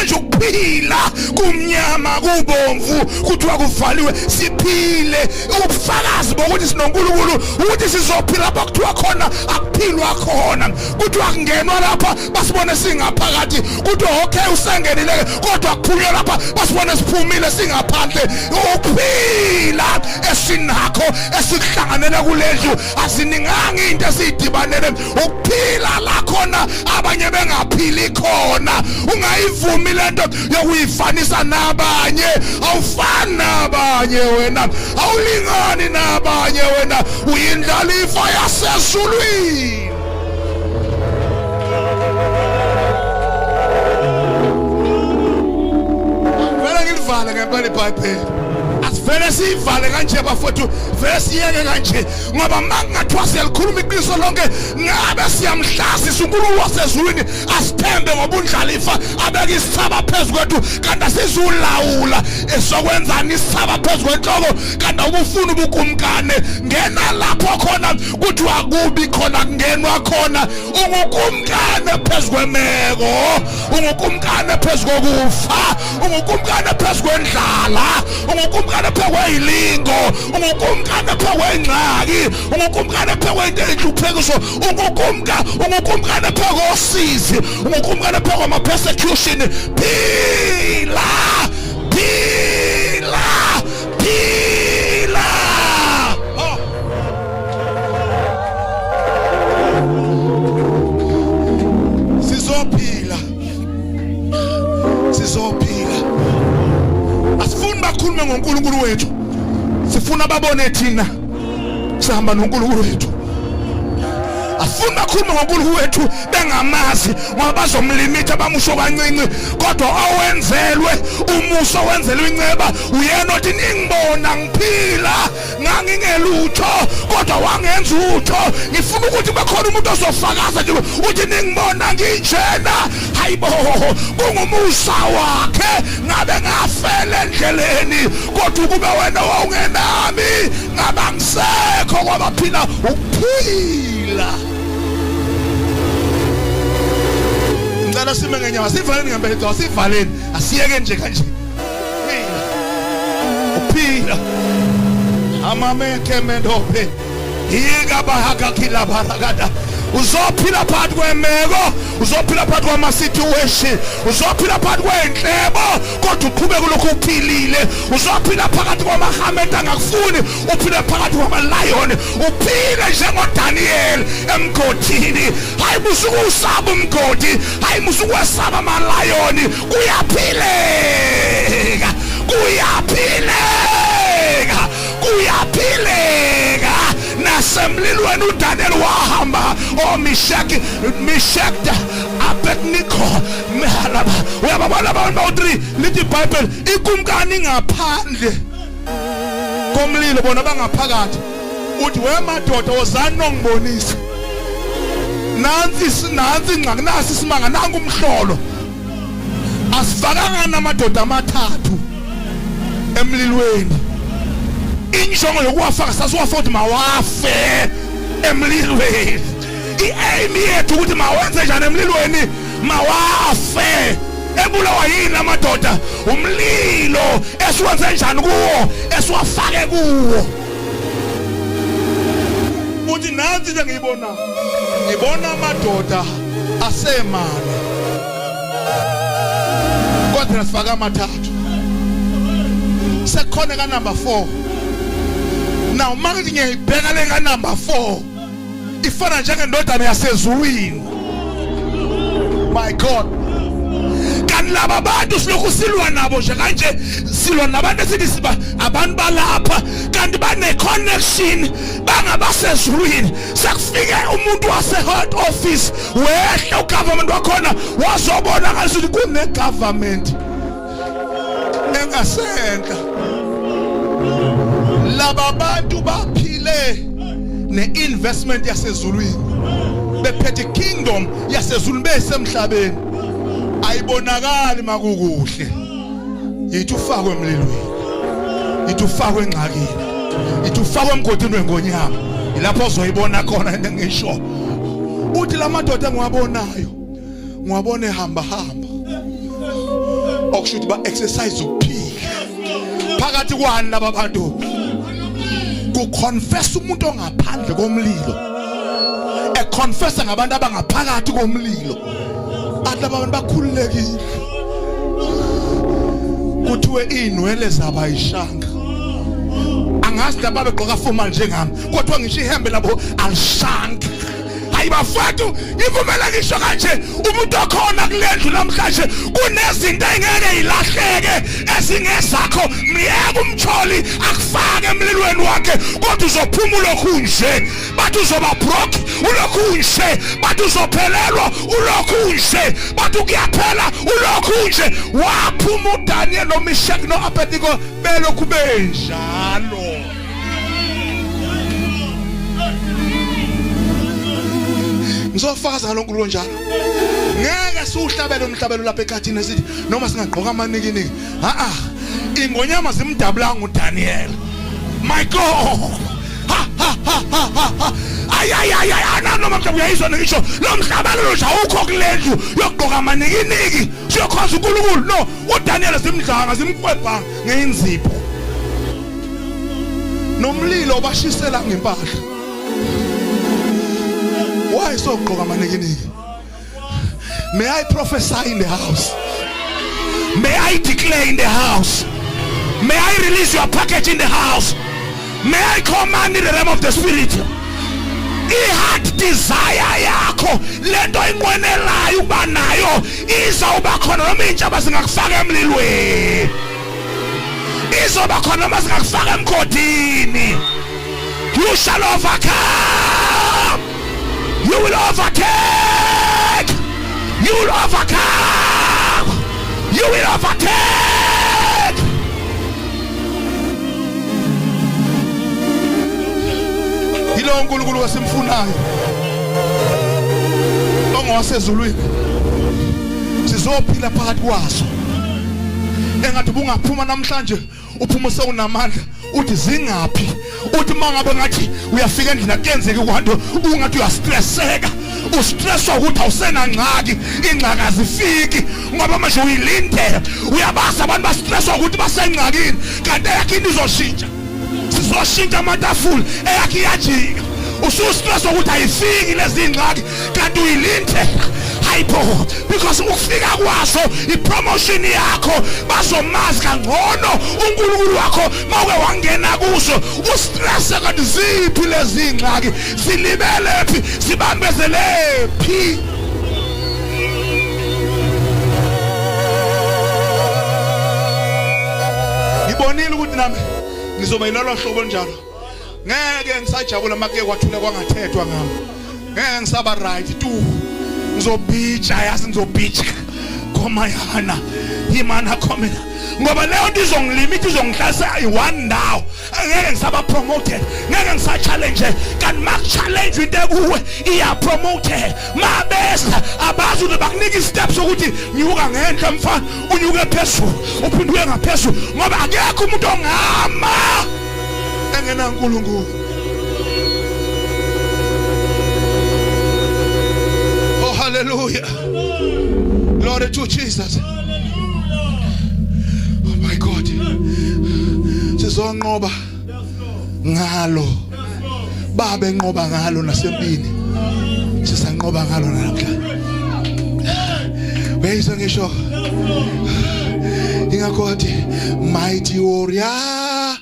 Manje ukuphila kumnyama kubomvu kuthiwa kuvaliwe, siphile. Ubufakazi bokuthi sinoNkulunkulu ukuthi sizophila lapho kuthiwa khona akuphilwa khona, kuthiwa kungenwa lapha basibone singaphakathi, kuthiwa okay usengenile kodwa kuphunywa lapha basibone siphumile singaphandle. Ukuphila esinakho esikuhlanganela kulendlu asininganga into esiyidibanele ukuphila la khona abanye bengaphili khona. Ungayivumi lento yokuyifanisa nabanye, awufani nabanye wena, awulingani nabanye wena, uyindlalifa yasezulwini. Vele ngilivale ngempela iBhayibheli. Asivele siyivale kanje bafowethu, vele siyeke kanje ngoba makungathiwa siyalikhuluma iqiniso lonke ngabe siyamhlazisa uNkulunkulu wasezulwini asithembe ngobundlalifa abeke isithaba phezu kwethu kanti asizulawula esokwenzani isithaba phezu kwenhloko kanti awubufuni ubukumkane. Ngena lapho khona kuthiwa kubi khona kungenwa khona. Ungukumkane phezu kwemeko, ungukumkane phezu kokufa, ungukumkane phezu kwendlala, ungukumkane phezu kweyilingo, ungukumkane phezu kwengxaki, ungukumkane phezu kwento eyinhluphekiso, ungukumkane phezu kosizi, ungukumkane phezu kwama-persecution. Phila, phila, phila. Oh. Sizophila, sizophila. Asifuni bakhulume ngoNkulunkulu wethu, sifuna babone thina sihamba noNkulunkulu wethu. Asifuni bakhulume ngoNkulunkulu wethu bengamazi, ngoba bazomlimitha bamusho kancinci, kodwa owenzelwe umusa, owenzelwe inceba uyena othi ningibona ngiphila, ngangingelutho kodwa wangenza utho. Ngifuna ukuthi bekhona umuntu ozofakaza nje uthi ningibona nginjena, hayibo, kungumusa wakhe, ngabe ngafela endleleni, kodwa ukube wena wawungenami ngabe angisekho kwabaphila ukuphila. Ngicela sime ngenyawo, sivaleni ngempela, cha sivaleni, asiyeke nje kanje. Uphila amameke mendope yikabahakakhilabarakada. Uzophila phakathi kwemeko, uzophila phakathi kwama-situation, uzophila phakathi kwey'nhlebo, kodwa uqhubeke ulokhu uphilile. Uzophila phakathi kwamahameta angakufuni, uphile phakathi kwamalayoni, uphile njengoDaniyeli emgodini. Hayi musukuwusaba umgodi, hayi musukuwesaba amalayoni, kuyaphileka, kuyaphileka, kuyaphileka. Nasemlilweni uDaniel wahamba, oMishaki, Mishak, Abednego, uyababona abantu bawu-3. Lithi iBhayibheli ikumkani ngaphandle komlilo, bona bangaphakathi. Uthi we madoda, wozani nongibonisa, nansi nansi ingxaki, nasi isimanga, nanku umhlolo. Asifakanga namadoda amathathu emlilweni, injongo yokuwafaka sasiwafaka ukuthi mawafe emlilweni. I-aim yethu ukuthi mawenze njani emlilweni, mawafe. Ebulawa yini amadoda? Umlilo esiwenze njani kuwo, esiwafake kuwo. Uthi nansi into engiyibona, ngibona amadoda asemane, kodwa sifaka amathathu, sekukhona ka number 4. Now uma ngithi ngiyayibheka le ka number 4, ifana njengendodana yasezulwini. My God, kanti laba bantu silokhu silwa nabo nje kanje, silwa nabantu esithi siba abantu balapha, kanti bane-connection, bangabasezulwini. Sekufike umuntu wase-head office, wehla ugovernment wakhona, wazobona ukuthi kune-government engasenhla. Laba bantu baphile ne-investment yasezulwini, bephethe kingdom yasezulwini besemhlabeni. Ayibonakali makukuhle, yithi ufakwe emlilweni, yithi ufakwe engxakini, yithi ufakwe emgodini wengonyama, ilapho ozoyibona khona into engisho. Uthi la madoda engiwabonayo, ngiwabona ehamba hamba. Okusho ukuthi ba exercise ukuphila. Phakathi kwani laba bantu? Kuconfess umuntu ongaphandle komlilo. Econfessa ngabantu abangaphakathi komlilo. Athi laba bantu bakhululekile. Kuthiwe inwele zabo ayishanga. Angazi laba begqoka formal njengami, kodwa ngisho ihembe labo alishanga. Hayi bafowethu, ngivumela ngisho kanje, umuntu okhona kule ndlu namhlanje kunezinto engeke ilahleke ezingezakho. Myeke umtholi akufake emlilweni wakhe, kodwa uzophuma ulokhu nje. Bathi uzoba broke, ulokhu nje. Bathi uzophelelwa, ulokhu nje. Bathi kuyaphela, ulokhu nje. Waphuma uDaniel noMishek noAbednego belokhu benjalo. Ngizofakaza ngalonkulunkulu njalo. Ngeke siwuhlabele umhlabelo lapha ekhathini esithi noma singagqoka amanikiniki. A a ingonyama zimdabulanga uDaniel. My God. Ha ha ha ha ha. Ay ay ay ay analo mhlawumbe uyayizwa ngisho lo mhlabelo nje awukho kulendlu yokugqoka amanikiniki. Siyokhonza uNkulunkulu. No, uDaniel simdlanga simkwebha ngeinzipho. Nomlilo bashisela ngempahla. Why sogqoka amanikiniki? May I prophesy in the house? May I declare in the house? May I release your package in the house? May I command in the realm of the spirit? I-heart desire yakho lento inqwenelayo ukuba nayo izawuba khona noma iy'ntshaba zingakufaka emlilweni, izoba khona noma zingakufaka emgodini. You shall overcome, you will overtake, you will overcome, you will overtake. Yilowo uNkulunkulu wasimfunayo ongowasezulwini, sizophila phakathi kwaso. Engathi ubungaphuma namhlanje, uphuma sewunamandla, uthi zingaphi, uthi mangabe ngathi uyafika endlini akuyenzeki kwanto, ungathi uyastresseka, ustresswa ukuthi awusenangxaki, ingxaki azifiki ngoba manje uyilindele. Uyabazi abantu bastresswa ukuthi basengxakini, kanti eyakho into izoshintsha. Sizoshintsha amatafula, eyakho iyajika. Usustresswa ukuthi ayifiki lezi ngxaki, kanti uyilindela. Hayibo, because ukufika kwaso ipromotion yakho, bazomazi kangcono uNkulunkulu wakho mawuke wangena kuso. Ustress kanti ziphi lezi ngxaki, zilibele phi, zibambezele phi? Ngibonile ukuthi nami ngizoba yilolo hlobo njalo. Ngeke ngisajabula makuye kwathula kwangathethwa ngami, ngeke ngisaba right tu. Ngizobhitsha, yazi ngizobhitsha khomayana imana khomena, ngoba leyo nto izongilimita, izongihlalisa i-one ndawo. Ngeke ngisaba promoted, ngeke ngisa-challenge. Kanti maku-challenge into ekuwe iya promoted. Mabesa abazi ukuthi bakunika i-step sokuthi nyuka ngenhla mfana, unyuke phezulu, uphinde uye ngaphezulu, ngoba akekho umuntu ongama engenaNkulunkulu. Oh hallelujah, glory to Jesus. Oh my God, sizonqoba ngalo, babe nqoba ngalo nasempini, sisanqoba ngalo namhlanje. Uyayizwa ngisho, ingakho wathi mighty warrior.